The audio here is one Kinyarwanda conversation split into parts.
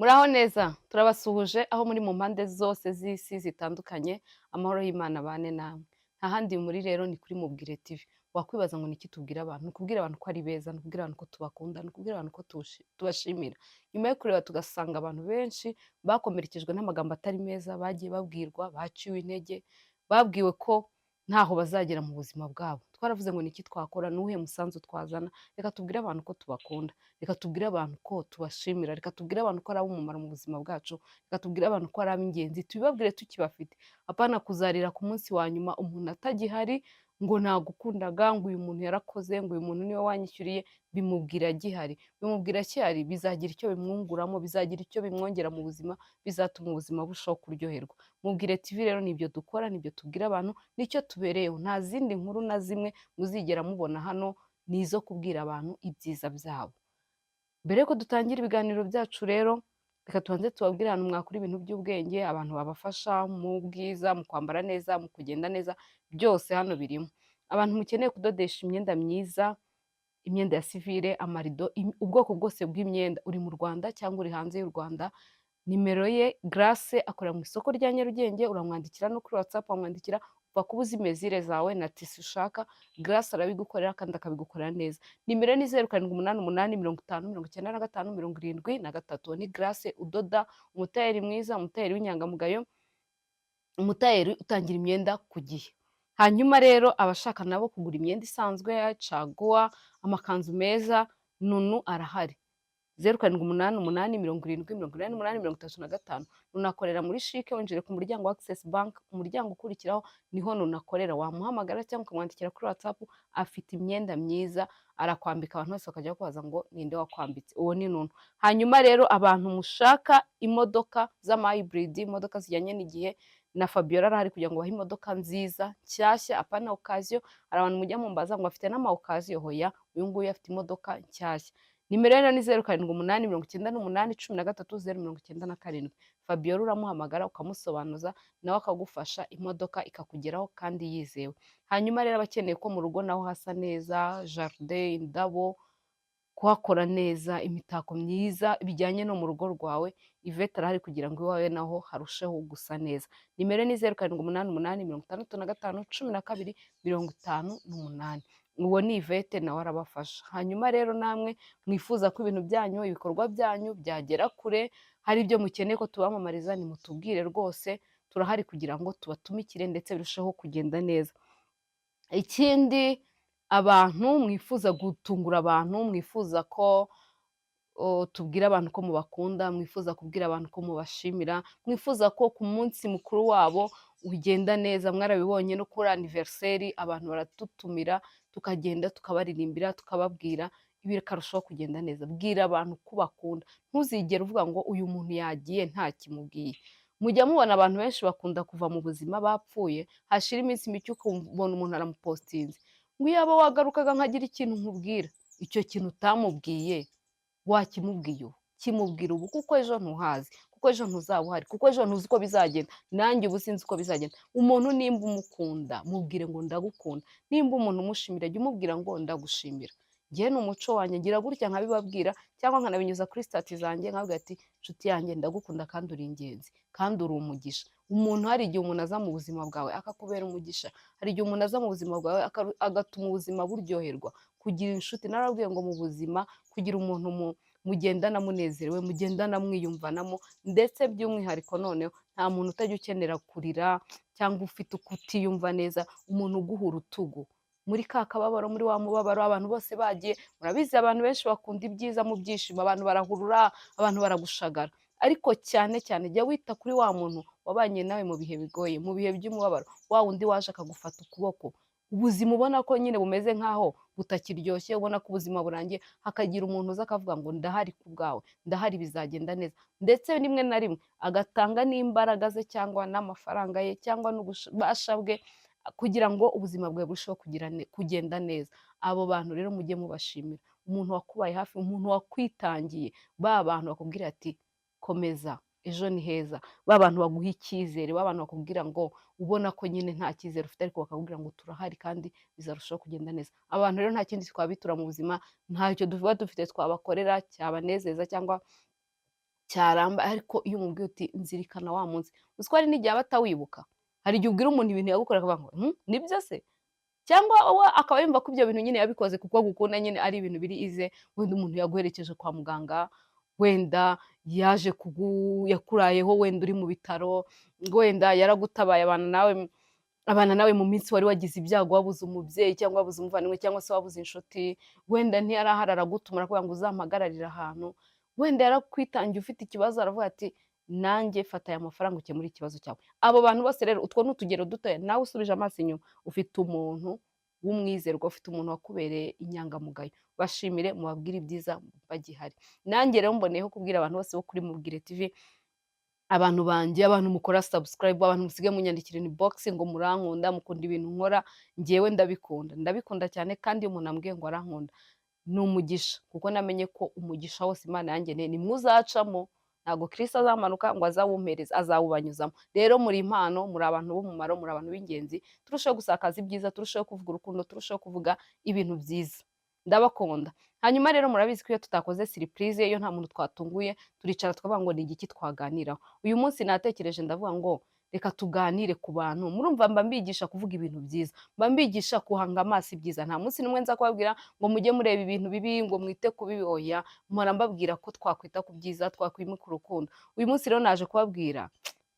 Muraho neza, turabasuhuje aho muri mu mpande zose z'isi zitandukanye, amahoro y'Imana abane namwe. Nta handi muri rero ni kuri Mubwire TV. Wakwibaza ngo ni iki tubwira abantu? Ni ukubwira abantu ko ari beza, ni ukubwira abantu ko tubakunda, ni ukubwira abantu ko tubashimira. Nyuma yo kureba tugasanga abantu benshi bakomerekejwe n'amagambo atari meza bagiye babwirwa, baciwe intege, babwiwe ko ntaho bazagera mu buzima bwabo. Twaravuze ngo ni iki twakora, ni uwuhe musanzu twazana? Reka tubwire abantu ko tubakunda, reka tubwire abantu ko tubashimira, reka tubwire abantu ko ari ab'umumaro mu buzima bwacu, reka tubwire abantu ko ari ab'ingenzi, tubibabwire tukibafite. Apana kuzarira ku munsi wa nyuma umuntu atagihari ngo nagukundaga, ngo uyu muntu yarakoze, ngo uyu muntu niwe wanyishyuriye, bimubwira agihari. Bimubwira akihari bizagira icyo bimwunguramo, bizagira icyo bimwongera mu buzima, bizatuma ubuzima burushaho kuryoherwa. Mubwire TV rero ni ibyo dukora, ni ibyo tubwira abantu, nicyo tubereyeho. Nta zindi nkuru na zimwe muzigera mubona hano, ni izo kubwira abantu ibyiza byabo. Mbere yuko dutangira ibiganiro byacu rero, reka tubanze tubabwire ahantu mwakura ibintu by'ubwenge, abantu babafasha mu bwiza, mu kwambara neza, mu kugenda neza, byose hano birimo. Abantu mukeneye kudodesha imyenda myiza, imyenda ya sivile, amarido, ubwoko bwose bw'imyenda, uri mu Rwanda cyangwa uri hanze y'u Rwanda, nimero ye Grace akorera mu isoko rya Nyarugenge, uramwandikira no kuri WhatsApp wamwandikira, upfa kuba uzi mesure zawe na tissu ushaka, Grace arabigukorera kandi akabigukorera neza. Nimero ni 0788 50 95 73. Ni Grace udoda, umutayeri mwiza, umutayeri w'inyangamugayo, umutayeri utangira imyenda ku gihe. Hanyuma rero abashaka nabo kugura imyenda isanzwe ya caguwa, amakanzu meza, Nunu arahari. 0788 70 88 35. Nunu akorera muri CHIC, winjire ku muryango wa Access Bank, umuryango ukurikiraho niho Nunu akorera. Wamuhamagara cyangwa ukamwandikira kuri WhatsApp, afite imyenda myiza, arakwambika abantu bose bakajya bakubaza ngo ninde wakwambitse, uwo ni Nunu. Hanyuma rero abantu mushaka imodoka z'ama hybrid, imodoka zijyanye n'igihe, na Fabiola arahari kugira ngo bahe imodoka nziza nshyashya, apana occasion. Hari abantu mujya mumbaza ngo afite n'ama occasion, hoya, uyu nguyu afite imodoka nshyashya. Nimero ye ni 078 98 13 097. Fabiola uramuhamagara ukamusobanuza, nawe akagufasha imodoka ikakugeraho kandi yizewe. Hanyuma rero abakeneye ko mu rugo naho hasa neza, jardin, indabo, kuhakora neza, imitako myiza bijyanye no mu rugo rwawe, Yvette arahari kugira ngo iwawe naho harusheho gusa neza. Nimero ni 0788 65 12 58. Uwo ni Yvette nawe arabafasha. Hanyuma rero namwe mwifuza ko ibintu byanyu, ibikorwa byanyu byagera kure, hari ibyo mukeneye ko tubamamariza, nimutubwire rwose, turahari kugira ngo tubatumikire ndetse birusheho kugenda neza. Ikindi abantu mwifuza gutungura abantu, mwifuza ko tubwira abantu ko mubakunda, mwifuza kubwira abantu ko mubashimira, mwifuza ko ku munsi mukuru wabo ugenda neza, mwarabibonye no kuri anniversaire abantu baratutumira, tukagenda tukabaririmbira, tukababwira, ibi bikarushaho kugenda neza. Bwira abantu ko ubakunda, ntuzigere uvuga ngo uyu muntu yagiye nta kimubwiye. Mujya mubona abantu benshi bakunda kuva mu buzima bapfuye, hashira iminsi mike ukabona umuntu aramupostinze ngo iyaba wagarukaga nkagira ikintu nkubwira. Icyo kintu utamubwiye wakimubwiye ubu, kimubwira ubu kuko ejo ntuhazi, kuko ejo ntuzaba uhari, kuko ejo ntuzi uko bizagenda. Nanjye ubu sinzi uko bizagenda. Umuntu nimba umukunda mubwire ngo ndagukunda, nimba umuntu umushimira jya umubwira ngo ndagushimira. Njyewe ni umuco wanjye, ngira gutya nkabibabwira cyangwa nkanabinyuza kuri status zanjye nkabwira ati nshuti yanjye ndagukunda kandi uri ingenzi kandi uri umugisha. Umuntu hari igihe umuntu aza mu buzima bwawe akakubera umugisha, hari igihe umuntu aza mu buzima bwawe agatuma ubuzima buryoherwa. Kugira inshuti, narababwiye ngo mu buzima kugira umuntu mugendana munezerewe, mugendana mwiyumvanamo, ndetse by'umwihariko noneho nta muntu utajya ukenera kurira cyangwa ufite uko utiyumva neza, umuntu uguha urutugu muri ka kababaro, muri wa mubabaro, abantu bose bagiye. Murabizi abantu benshi bakunda ibyiza mu byishimo, abantu barahurura, abantu baragushagara, ariko cyane cyane jya wita kuri wa muntu wabanye nawe mu bihe bigoye, mu bihe by'umubabaro, wa wundi waje akagufata ukuboko, ubuzima ubona ko nyine bumeze nk'aho butakiryoshye, ubona ko ubuzima burangiye, hakagira umuntu uza akavuga ngo ndahari ku bwawe, ndahari bizagenda neza, ndetse rimwe na rimwe agatanga n'imbaraga ze cyangwa n'amafaranga ye cyangwa n'ububasha bwe kugira ngo ubuzima bwawe burusheho kugenda neza. Abo bantu rero mujye mubashimira. Umuntu wakubaye hafi, umuntu wakwitangiye, ba bantu bakubwira ati komeza ejo ni heza, ba bantu baguha icyizere, ba bantu bakubwira ngo ubona ko nyine nta cyizere ufite ariko bakakubwira ngo turahari kandi bizarushaho kugenda neza. Abantu rero nta kindi twabitura mu buzima, ntacyo tuba dufite twabakorera cyabanezeza cyangwa Cyaramba, ariko iyo umubwiye uti nzirikana wa munsi, uzi ko hari n'igihe aba atawibuka. Hari igihe ubwira umuntu ibintu yagukoreye akavuga ngo nibyo se? Cyangwa we akaba yumva ko ibyo bintu nyine yabikoze kuko agukunda nyine, ari ibintu biri ize. Wenda umuntu yaguherekeje kwa muganga, wenda yaje kugu yakurayeho, wenda uri mu bitaro, wenda yaragutabaye, abana nawe mu minsi wari wagize ibyago, wabuze umubyeyi cyangwa wabuze umuvandimwe cyangwa se wabuze inshuti. Wenda ntiyari ahari, aragutuma, arakubwira ngo uzampagararire ahantu. Wenda yarakwitangiye ufite ikibazo, aravuga ati nanjye fata aya mafaranga ukemure ikibazo cyawe. Abo bantu bose rero, utwo ni utugero dutoya. Nawe usubije amaso inyuma, ufite umuntu w'umwizerwa, ufite umuntu wakubereye inyangamugayo. Bashimire, mubabwire ibyiza bagihari. Nanjye rero mboneyeho kubwira abantu bose bo kuri Mubwire TV, abantu banjye, abantu mukora subscribe, abantu musigaye munyandikira inbox ngo murankunda, mukunda ibintu nkora. Njyewe ndabikunda, ndabikunda cyane. Kandi iyo umuntu ambwiye ngo arankunda, ni umugisha, kuko namenye ko umugisha wose Imana yangeneye nimwe uzacamo. Ntabwo Kristo azamanuka ngo azawumpereze, azawubanyuzamo. Rero muri impano, muri abantu b'umumaro, muri abantu b'ingenzi. Turusheho gusakaza ibyiza, turusheho kuvuga urukundo, turusheho kuvuga ibintu byiza. Ndabakunda. Hanyuma rero murabizi ko iyo tutakoze surprise, iyo nta muntu twatunguye, turicara tukavuga ngo ni igiki twaganiraho uyu munsi? Natekereje, ndavuga ngo reka tuganire ku bantu. Murumva, mba mbigisha kuvuga ibintu byiza, mba mbigisha guhanga amaso ibyiza. Nta munsi n'umwe nza kubabwira ngo mujye mureba ibintu bibi, ngo mwite ku bibi. Oya, mpora mbabwira ko twakwita ku byiza, twakwimika urukundo. Uyu munsi rero naje kubabwira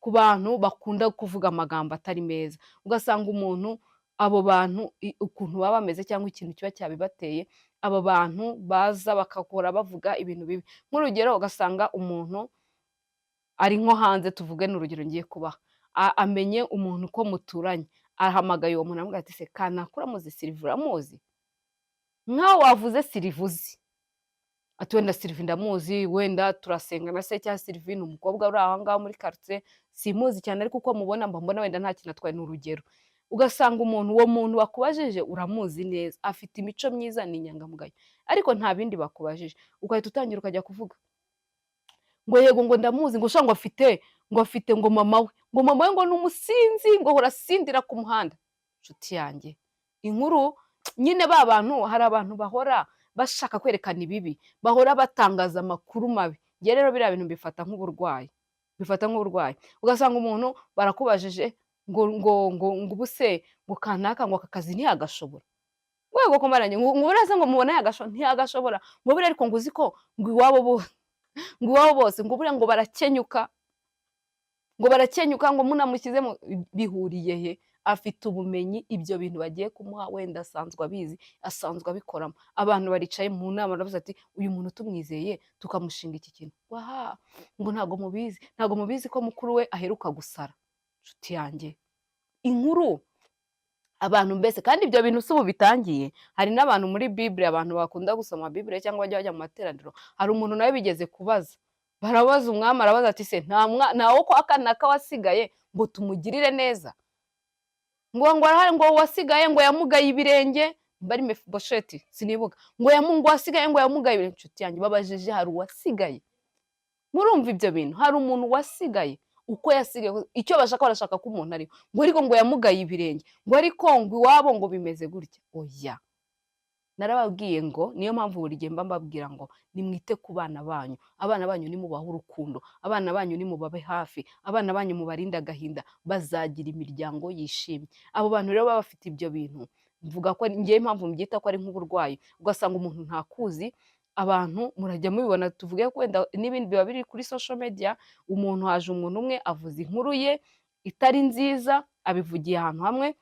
ku bantu bakunda kuvuga amagambo atari meza. Ugasanga umuntu, abo bantu ukuntu baba bameze cyangwa ikintu kiba cyabibateye, abo bantu baza bagakora bavuga ibintu bibi. Nk'urugero, ugasanga umuntu ari nko hanze, tuvuge ni urugero ngiye kubaha, amenye umuntu ko muturanye, ahamagaye uwo muntu, aramubwira ati se kanaka uramuzi? Silivi uramuzi? Nkaho wavuze Silivi uzi, ati wenda Silivi ndamuzi, wenda turasengana se, cyangwa Silivi ni umukobwa uri aho ngaho muri quartier, simuzi cyane, ariko uko mubona mba mbona wenda nta kintu atwaye, ni urugero. Ugasanga umuntu, uwo muntu wakubajije uramuzi neza, afite imico myiza, ni inyangamugayo, ariko nta bindi bakubajije, ugahita utangira ukajya kuvuga ngo yego, ngo ndamuzi, ngo sha, ngo afite ngo mama we, ngo mama we ngo ni umusinzi, ngo ahora asindira ku muhanda. Inshuti yanjye, inkuru nyine, ba bantu, hari abantu bahora bashaka kwerekana ibibi, bahora batangaza amakuru mabi. Njye rero biriya bintu mbifata nk'uburwayi, bifata nk'uburwayi. Ugasanga umuntu barakubajije ngo ubu se ngo kanaka ngo aka kazi ntiyagashobora, rwego komaranye, ngo buriya se ngo mubona yagashobora? Ntiyagashobora. Ngo buriya ariko ngo uzi ko ngo iwabo bo, ngo iwabo bose ngo buriya ngo barakenyuka, ngo barakenyuka, ngo munamushyizemo. Bihuriye he? Afite ubumenyi, ibyo bintu bagiye kumuha wenda asanzwe abizi, asanzwe abikoramo. Abantu baricaye mu nama, baravuze ati uyu muntu tumwizeye tukamushinga iki kintu. Waha, ngo ntabwo mubizi, ntabwo mubizi ko mukuru we aheruka gusara. Inshuti yanjye, inkuru, abantu mbese. Kandi ibyo bintu si ubu bitangiye. Hari n'abantu muri Bibure, abantu bakunda gusoma Bibure cyangwa bajya bajya mu materaniro, hari umuntu nawe bigeze kubaza, barabaza umwami, arabaza ati se nta wo kwa kanaka wasigaye ngo tumugirire neza? Ngo arahari, ngo wasigaye ngo yamugaye ibirenge, bari Mefibosheti, sinibuka, ngo wasigaye ngo yamugaye ibirenge. Inshuti yanjye, babajije hari uwasigaye. Murumva ibyo bintu? Hari umuntu wasigaye, uko yasigaye, icyo bashaka, barashaka ko umuntu ariho, ngo ariko ngo yamugaye ibirenge, ngo ariko ngo iwabo ngo bimeze gutya. Oya, narababwiye ngo niyo mpamvu buri gihe mba mbabwira ngo nimwite ku bana banyu. Abana banyu nimubahe urukundo, abana banyu nimubabe hafi, abana banyu mubarinde agahinda, bazagira imiryango yishimye. Abo bantu rero baba bafite ibyo bintu, mvuga ko ngewe impamvu mbyita ko ari nk'uburwayi. Ugasanga umuntu ntakuzi, abantu murajya mubibona, tuvuge ko wenda n'ibindi biba biri kuri social media. Umuntu haje umuntu umwe avuze inkuru ye itari nziza, abivugiye ahantu hamwe,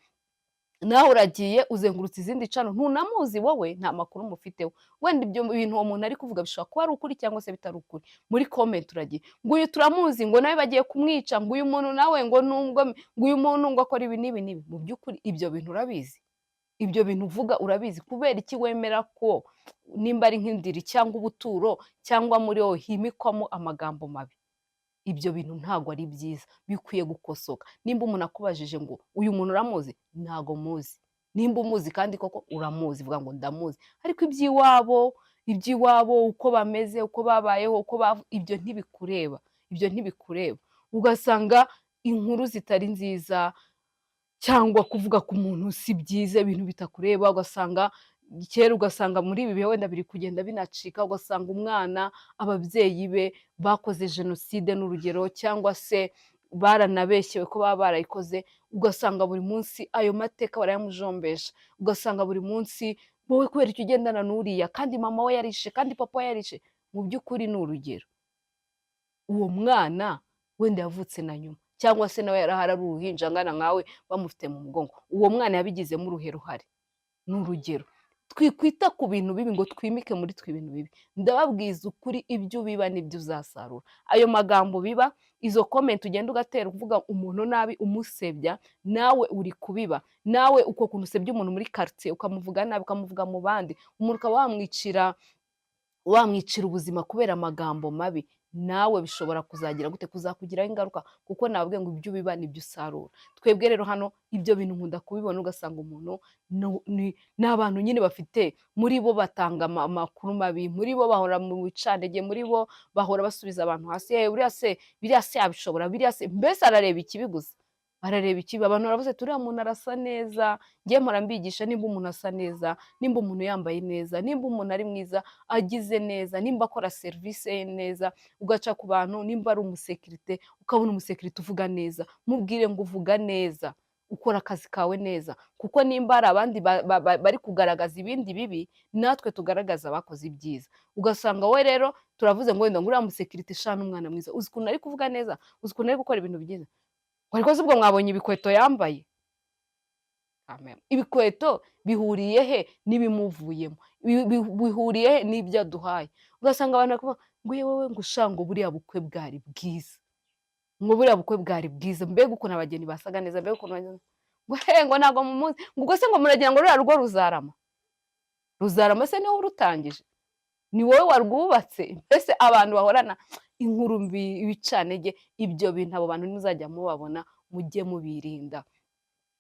nawe uragiye uzengurutse izindi channel, ntunamuzi wowe, nta makuru mufiteho. Wenda ibyo bintu uwo muntu ari kuvuga bishobora kuba ari ukuri cyangwa se bitari ukuri. Muri comment uragiye ngo uyu turamuzi, ngo nawe bagiye kumwica, ngo uyu muntu nawe ngo nubwo, ngo uyu muntu ngo akora ibi n'ibi n'ibi. Mu by'ukuri ibyo bintu urabizi? Ibyo bintu uvuga urabizi? Kubera iki wemera ko nimba ari nk'indiri cyangwa ubuturo cyangwa muri wowe himikwamo amagambo mabi? Ibyo bintu ntabwo ari byiza, bikwiye gukosoka. Nimba umuntu akubajije ngo uyu muntu uramuzi? Ntabwo muzi. Nimba umuzi kandi koko uramuzi, vuga ngo ndamuzi. Ariko iby'iwabo, uko bameze, uko babayeho, uko ibyo ntibikureba, ibyo ntibikureba. Ugasanga inkuru zitari nziza cyangwa kuvuga ku muntu si byiza, ibintu bitakureba, ugasanga Kera ugasanga muri ibi bihe wenda biri kugenda binacika, ugasanga umwana ababyeyi be bakoze jenoside n'urugero, cyangwa se baranabeshyewe ko baba barayikoze, ugasanga buri munsi ayo mateka barayamujombesha, ugasanga buri munsi wowe kubera icyo ugendana n'uriya, kandi mama we yarishe, kandi papa we yarishe. Mu by'ukuri ni urugero, uwo mwana wenda yavutse na nyuma, cyangwa se nawe yarahari ari uruhinja angana nkawe bamufite mu mugongo, uwo mwana yabigizemo uruhe ruhare? Ni urugero. Twikwita ku bintu bibi ngo twimike muri twe ibintu bibi. Ndababwiza ukuri, ibyo ubiba nibyo uzasarura. Ayo magambo biba, izo comment ugenda ugatera uvuga umuntu nabi, umusebya, nawe uri kubiba. Nawe uko kuntu usebya umuntu muri quartier, ukamuvuga nabi, ukamuvuga mu bandi, umuntu ukaba wamwicira ubuzima kubera amagambo mabi, nawe bishobora kuzagira gute? Kuzakugiraho ingaruka, kuko nababwiye ngo ibyo ubiba nibyo usarura. Twebwe rero hano ibyo bintu nkunda kubibona, ugasanga umuntu ni abantu nyine bafite muri bo batanga amakuru mabi, muri bo bahora mu bicantege, muri bo bahora basubiza abantu hasi. Uriya se, biriya se yabishobora, biriya se, mbese arareba ikibi gusa, arareba ikibi. Abantu baravuze ati uriya muntu arasa neza. Njye mpora mbigisha, nimba umuntu asa neza, nimba umuntu yambaye neza, nimba umuntu ari mwiza, agize neza, nimba akora serivisi ye neza, ugaca ku bantu, nimba ari umusekirite, ukabona umusekirite uvuga neza, mubwire ngo uvuga neza, ukora akazi kawe neza. Kuko nimba hari abandi bari kugaragaza ibindi bibi, natwe tugaragaza abakoze ibyiza. Ugasanga wowe rero turavuze ngo wenda ngo uriya musekirite shana umwana mwiza, uzi ukuntu ari kuvuga neza, uzi ukuntu ari gukora ibintu byiza, ariko se ubwo mwabonye ibikweto yambaye? Amen. Ibikweto bihuriye he n'ibimuvuyemo? Bihuriye he n'ibyo aduhaye? Ugasanga abantu bari kuvuga ngo yewe, ngo sha, ngo buriya bukwe bwari bwiza, ngo buriya bukwe bwari bwiza, mbega ukuntu abageni basaga neza, mbega ukuntu ngo he, ngo ntabwo mumuzi, ngo ubwo se ngo muragira ngo ruriya rugo ruzarama? Ruzarama se niwowe urutangije? Ni wowe warwubatse? Mbese abantu bahorana inkuru mbi, ibicantege, ibyo bintu, abo bantu nimuzajya mubabona mujye mubirinda.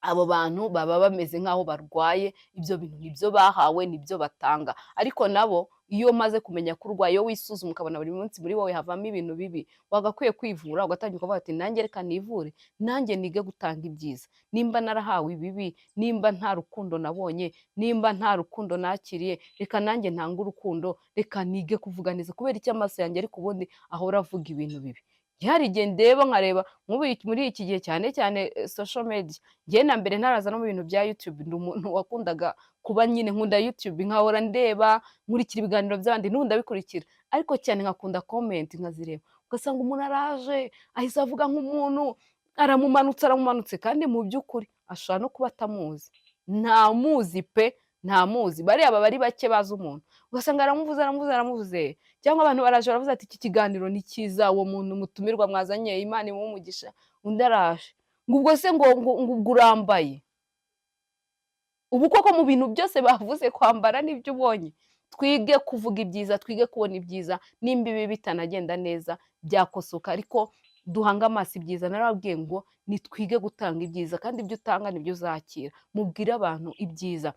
Abo bantu baba bameze nk'aho barwaye, ibyo bintu nibyo bahawe, nibyo batanga. Ariko nabo iyo umaze kumenya ko urwaye, iyo wisuzuma ukabona buri munsi muri wowe havamo ibintu bibi, wagakwiye kwivura, ugatangira ukavuga ati nanjye reka nivure, nanjye nige gutanga ibyiza. Nimba narahawe ibibi, nimba nta rukundo nabonye, nimba nta rukundo nakiriye, reka nanjye ntange urukundo, reka nige kuvuga neza. Kubera icyo amaso yanjye ariko ubundi ahora avuga ibintu bibi? Hari igihe ndeba nkareba nk'ubu muri iki gihe, cyane cyane social media. Njyewe na mbere ntaraza no mu bintu bya YouTube, ndi umuntu wakundaga kuba nyine nkunda YouTube, nkahora ndeba, nkurikira ibiganiro by'abandi, n'ubu ndabikurikira, ariko cyane nkakunda comment nkazireba. Ugasanga umuntu araje ahise avuga nk'umuntu aramumanutse, aramumanutse, kandi mu by'ukuri ashobora no kuba atamuzi, ntamuzi pe, ntamuzi. Bariya baba ari bake bazi umuntu. Ugasanga aramuvuze, aramuvuze, aramuvuze. Cyangwa abantu baraje baravuze ati iki kiganiro ni cyiza, uwo muntu mutumirwa mwazanye, Imana imuhe umugisha. Undi araje ngo ubwo se ngo ubwo urambaye? Ubu koko mu bintu byose bavuze, kwambara nibyo ubonye? Twige kuvuga ibyiza, twige kubona ibyiza. Nimba ibi bitanagenda neza byakosoka, ariko duhange amaso ibyiza. Narababwiye ngo nitwige gutanga ibyiza, kandi ibyo utanga nibyo uzakira. Mubwire abantu ibyiza.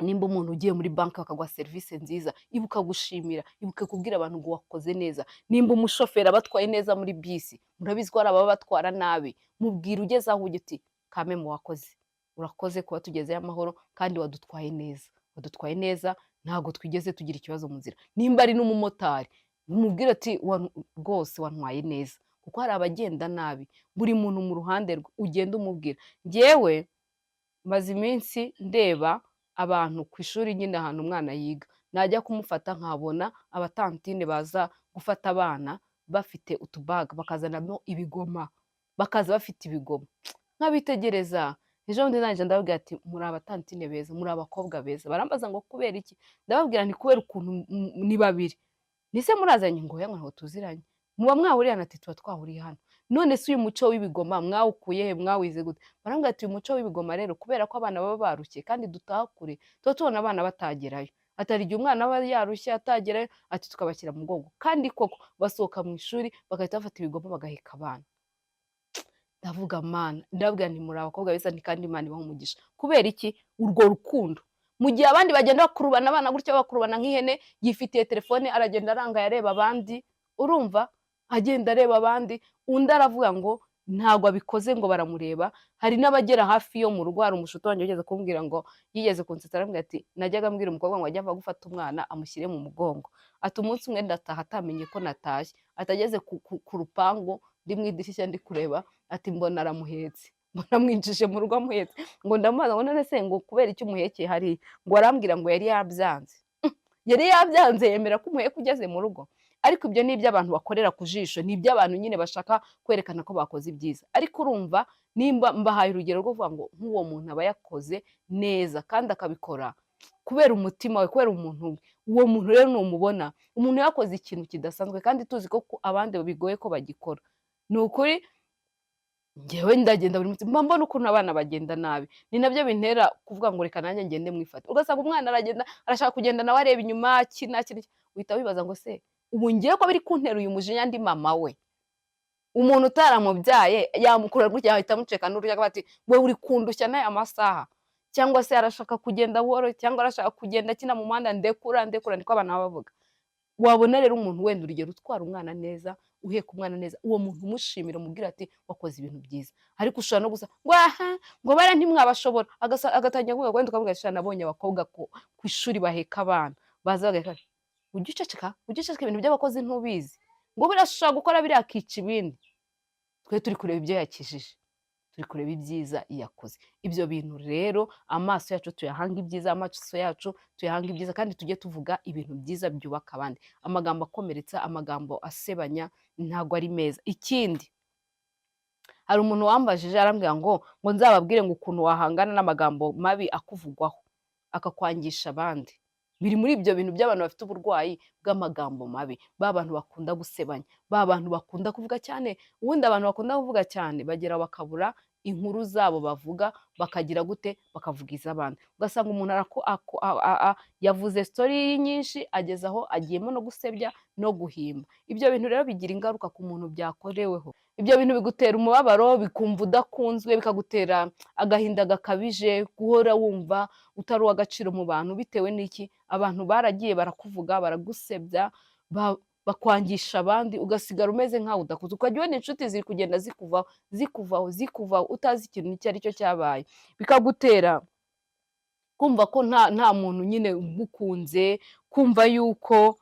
Nimba umuntu ugiye muri banki bakaguha serivisi nziza, ibuka gushimira, ibuka kubwira abantu ngo wakoze neza. Nimba umushoferi abatwaye neza muri bisi, murabizi ko hari ababa batwara nabi, mubwira ugeze aho ujya uti kame mu wakoze, urakoze kuba tugezeyo amahoro, kandi wadutwaye neza, wadutwaye neza, ntabwo twigeze tugira ikibazo mu nzira. Nimba ari n'umumotari, mumubwire ati rwose wantwaye neza, kuko hari abagenda nabi. Buri muntu mu ruhande rwe ugenda umubwira. Njyewe maze iminsi ndeba abantu ku ishuri nyine, ahantu umwana yiga, najya kumufata nkabona abatantine baza gufata abana bafite utubaga, bakazanamo ibigoma, bakaza bafite ibigoma, nkabitegereza. Ejo bundi ndangije ndababwira ati muri abatantine beza, muri abakobwa beza. Barambaza ngo kubera iki? Ndababwira nti kubera ukuntu ni babiri nise murazanye. Ngo oya, ngo ntabwo tuziranye. Muba mwahuriye hano? Ati tuba twahuriye hano. None se uyu muco w'ibigoma mwawukuye he? Mwawize gute? Barambwira ati uyu muco w'ibigoma rero, kubera ko abana baba barushye kandi dutaha kure, tuba tubona abana batagerayo, atari igihe umwana aba yarushye atagerayo, ati tukabashyira mu mugongo. Kandi koko basohoka mu ishuri bagahita bafata ibigoma bagaheka abana. Ndavuga Mana, ndababwira nti muri abakobwa beza, ni kandi Imana ibaha umugisha. Kubera iki? Urwo rukundo. Mu gihe abandi bagenda bakurubana abana gutya, bakurubana nk'ihene, yifitiye telefone, aragenda arangaye areba abandi, urumva agenda areba abandi, undi aravuga ngo Ntabwo abikoze ngo baramureba. Hari n'abagera hafi yo mu rugo. Hari umushuti wanjye wigeze kumbwira ngo, yigeze kunsetsa, arambwira ati: "Najyaga mbwira umukobwa ngo ajye ava gufata umwana amushyire mu mugongo." Ati: "Umunsi umwe ndataha atamenye ko natashye, atageze ku rupangu, ndi mu idirishya ndi kureba," ati, "mbona aramuhetse, mbona amwinjije mu rugo amuhetse." Ngo ndamubaza ngo: "None se ngo kubera icyo umuhekeye hariya?" Ngo arambwira ngo yari yabyanze, yari yabyanze, yemera ko umuheka ugeze mu rugo. Ariko ibyo ni iby'abantu bakorera ku jisho, ni iby'abantu nyine bashaka kwerekana ko bakoze ibyiza. Ariko urumva, nimba mbahaye urugero rwo kuvuga ngo nk'uwo muntu aba yakoze neza kandi akabikora kubera umutima we, kubera umuntu we. Uwo muntu rero numubona, umuntu yakoze ikintu kidasanzwe kandi tuzi ko abandi bigoye ko bagikora, ni ukuri njyewe ndagenda buri munsi mba mbona ukuntu abana bagenda nabi. Ni nabyo bintera kuvuga ngo reka nanjye ngende mwifate. Ugasanga umwana aragenda, arashaka kugenda nawe areba inyuma, akina akina. Uhita wibaza ngo: "Se ubu ngiye ko biri kuntera uyu mujinya, ndi mama we, umuntu utaramubyaye yamukura gutya yahita amuceka n'urushyi, akavuga ati: 'Wowe uri kundushya n'aya masaha?'" Cyangwa se arashaka kugenda buhoro, cyangwa arashaka kugenda akina mu muhanda, "Ndekura, ndekura," niko abana baba bavuga. Wabona rero umuntu, wenda urugero, utwara umwana neza, uheka umwana neza, uwo muntu umushimira, umubwira ati: "Wakoze ibintu byiza." Ariko ushobora no gusa ngo: "Aha," ngo: "Bara ntimwabashobora." Agatangira kuvuga, wenda ukavuga: "Sha, nabonye abakobwa ku ishuri baheka abana baza bagaheka." "Ujye uceceka, ujye uceceka, ibintu by'abakozi ntubizi." Ngo buriya ashobora gukora biriya akica ibindi. Twe turi kureba ibyo yakijije, turi kureba ibyiza yakoze. Ibyo bintu rero, amaso yacu tuyahanga ibyiza, amaso yacu tuyahanga ibyiza, kandi tujye tuvuga ibintu byiza byubaka abandi. Amagambo akomeretsa, amagambo asebanya ntabwo ari meza. Ikindi, hari umuntu wambajije arambwira ngo nzababwire ngo ukuntu wahangana n'amagambo mabi akuvugwaho, akakwangisha abandi. Biri muri ibyo bintu by'abantu bafite uburwayi bw'amagambo mabi, ba bantu bakunda gusebanya, ba bantu bakunda kuvuga cyane. Ubundi abantu bakunda kuvuga cyane bagera bakabura inkuru zabo bavuga, bakagira gute? Bakavuga iz'abandi. Ugasanga umuntu yavuze story nyinshi, ageze aho agiyemo no gusebya no guhimba. Ibyo bintu rero bigira ingaruka ku muntu byakoreweho. Ibyo bintu bigutera umubabaro, bikumva udakunzwe, bikagutera agahinda gakabije, guhora wumva utari uw'agaciro mu bantu. Bitewe n'iki? Abantu baragiye barakuvuga, baragusebya, bakwangisha abandi, ugasigara umeze nk'aho udakuze, ukajya ubona inshuti ziri kugenda zikuvaho, zikuvaho, zikuvaho, utazi ikintu icyo ari cyo cyabaye. Bikagutera kumva ko nta muntu nyine ugukunze, kumva yuko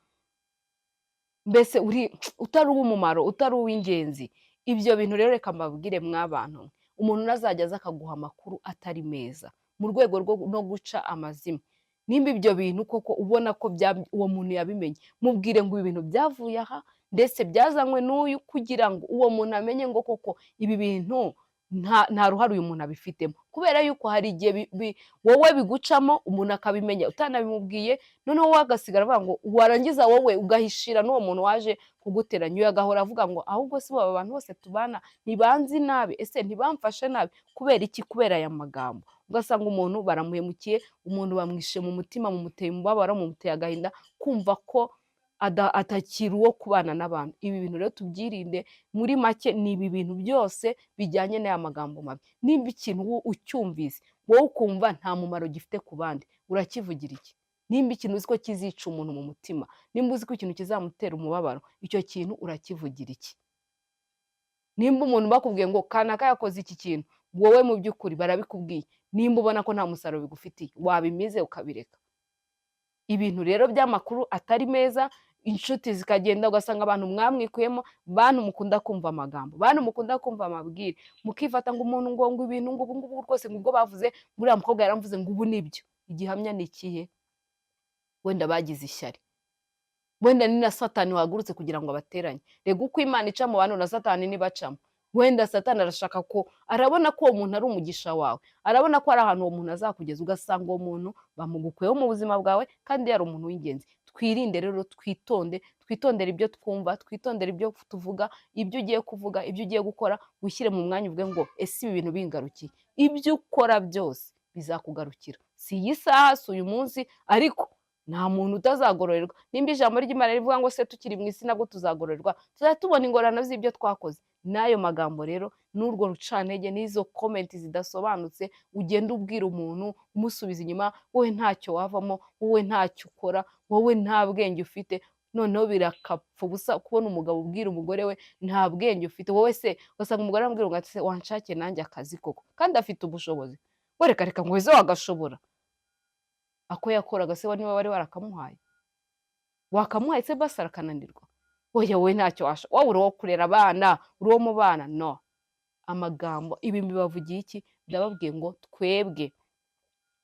mbese uri utari uw'umumaro, utari uw'ingenzi. Ibyo bintu rero, reka mbabwire mw'abantu, umuntu nazajya aza akaguha amakuru atari meza mu rwego rwo no guca amazimwe, nimba ibyo bintu koko ubona ko uwo muntu yabimenye, mubwire ngo ibi bintu byavuye aha, ndetse byazanywe n'uyu, kugira ngo uwo muntu amenye ngo koko ibi bintu nta ruhare uyu muntu abifitemo. Kubera yuko hari igihe wowe bigucamo, umuntu akabimenya utanabimubwiye, noneho wowe agasigara avuga ngo warangiza wowe ugahishira n'uwo muntu waje kuguteranya, uyu agahora avuga ngo: "Ahubwo si aba bantu bose tubana ntibanzi nabi? Ese ntibamfashe nabi?" Kubera iki? Kubera aya magambo. Ugasanga umuntu baramuhemukiye, umuntu bamwishe mu mutima, mumuteye umubabaro, mumuteye agahinda, kumva ko atakiri uwo kubana n'abantu. Ibi bintu rero tubyirinde. Muri make, ni ibi bintu byose bijyanye n'aya magambo mabi. Nimba ikintu ucyumvise wowe ukumva nta mumaro gifite ku bandi, urakivugira iki? Nimba ikintu uzi ko kizica umuntu mu mutima, nimba uzi ko ikintu kizamutera umubabaro, icyo kintu urakivugira iki? Nimba umuntu bakubwiye ngo kanaka yakoze iki kintu, wowe mu by'ukuri barabikubwiye, nimba ubona ko nta musaruro bigufitiye, wabimize ukabireka. Ibintu rero by'amakuru atari meza, inshuti zikagenda, ugasanga abantu mwamwikuyemo. Bantu mukunda kumva amagambo, bantu mukunda kumva amabwire, mukifata ngo umuntu ngo ibintu ngo ubu ngubu rwose, ngo ubwo bavuze ngo uriya mukobwa yaramvuze, ngo ubu nibyo. Igihamya ni ikihe? Wenda bagize ishyari, wenda ni na Satani wahagurutse kugira ngo abateranye. Rega uko Imana ica mu bantu, na Satani ntibacamo. Wenda Satani arashaka ko, arabona ko uwo muntu ari umugisha wawe, arabona ko ari ahantu uwo muntu azakugeza, ugasanga uwo muntu bamugukuyeho mu buzima bwawe kandi yari umuntu w'ingenzi. Twirinde rero, twitonde, twitondere ibyo twumva, twitondere ibyo tuvuga. Ibyo ugiye kuvuga, ibyo ugiye gukora, wishyire mu mwanya uvuge ngo: "Ese ibi bintu bingarukiye?" Ibyo ukora byose bizakugarukira. Si iyi saha, si uyu munsi, ariko nta muntu utazagororerwa. Nimba ijambo ry'Imana rivuga ngo se tukiri mu isi nabwo tuzagororerwa, tuzajya tubona ingororano z'ibyo twakoze. N'ayo magambo rero, n'urwo rucantege, n'izo comment zidasobanutse ugenda ubwira umuntu umusubiza inyuma: "Wowe ntacyo wavamo, wowe ntacyo ukora, wowe nta bwenge ufite." Noneho birakapfa ubusa kubona umugabo ubwira umugore we nta bwenge ufite wowe se. Ugasanga umugore aramubwira ngo ati se wanshakiye nanjye akazi koko, kandi afite ubushobozi. We reka reka, ngo weze wagashobora ako yakoraga se, we niba wari warakamuhaye, wakamuhaye se basi arakananirwa. Oya, wowe ntacyo washa, wowe uri uwo kurera abana, uri uwo mu bana. No amagambo, ibi mbibavugiye iki? Ndababwiye ngo twebwe,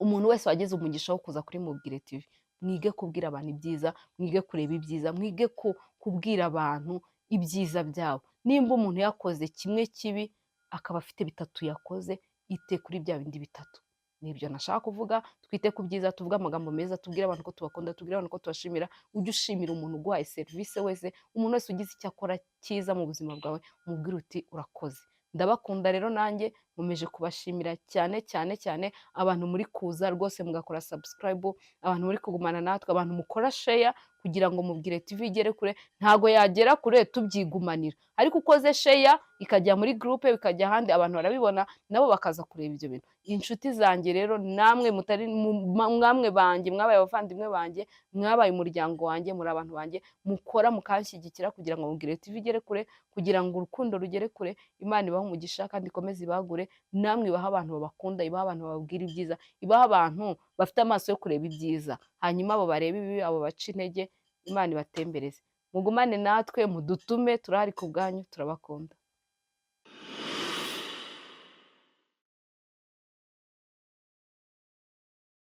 umuntu wese wagize umugisha wo kuza kuri Mubwire TV, mwige kubwira abantu ibyiza, mwige kureba ibyiza, mwige kubwira abantu ibyiza byabo. Nimba umuntu yakoze kimwe kibi, akaba afite bitatu yakoze, ite kuri bya bindi bitatu. Nibyo nashaka kuvuga. Twite ku byiza, tuvuge amagambo meza, tubwire abantu ko tubakunda, tubwire abantu ko tubashimira. Ujye ushimira umuntu uguhaye serivisi wese, umuntu wese ugize icyo akora cyiza mu buzima bwawe, umubwire uti urakoze. Ndabakunda rero, nanjye nkomeje kubashimira cyane cyane cyane, abantu muri kuza rwose mugakora subscribe, abantu muri kugumana natwe, abantu mukora share kugira ngo Mubwire TV igere kure. Ntago yagera kure tubyigumanira, ariko ukoze share ikajya muri groupe, bikajya ahandi, abantu barabibona, nabo bakaza kureba ibyo bintu. Inshuti zanjye rero, namwe mutari mwamwe banjye, mwabaye abavandimwe banjye, mwabaye umuryango wanjye, muri abantu banjye mukora mukanshyigikira kugira ngo Mubwire TV igere kure, kugira ngo urukundo rugere kure. Imana ibahe umugisha kandi ikomeze ibagure, namwe ibahe abantu babakunda, ibahe abantu bababwira ibyiza, ibahe abantu bafite amaso yo kureba ibyiza. Hanyuma abo bareba ibibi, abo baca intege, Imana ibatembereze. Mugumane natwe, mudutume, turahari ku bwanyu, turabakunda.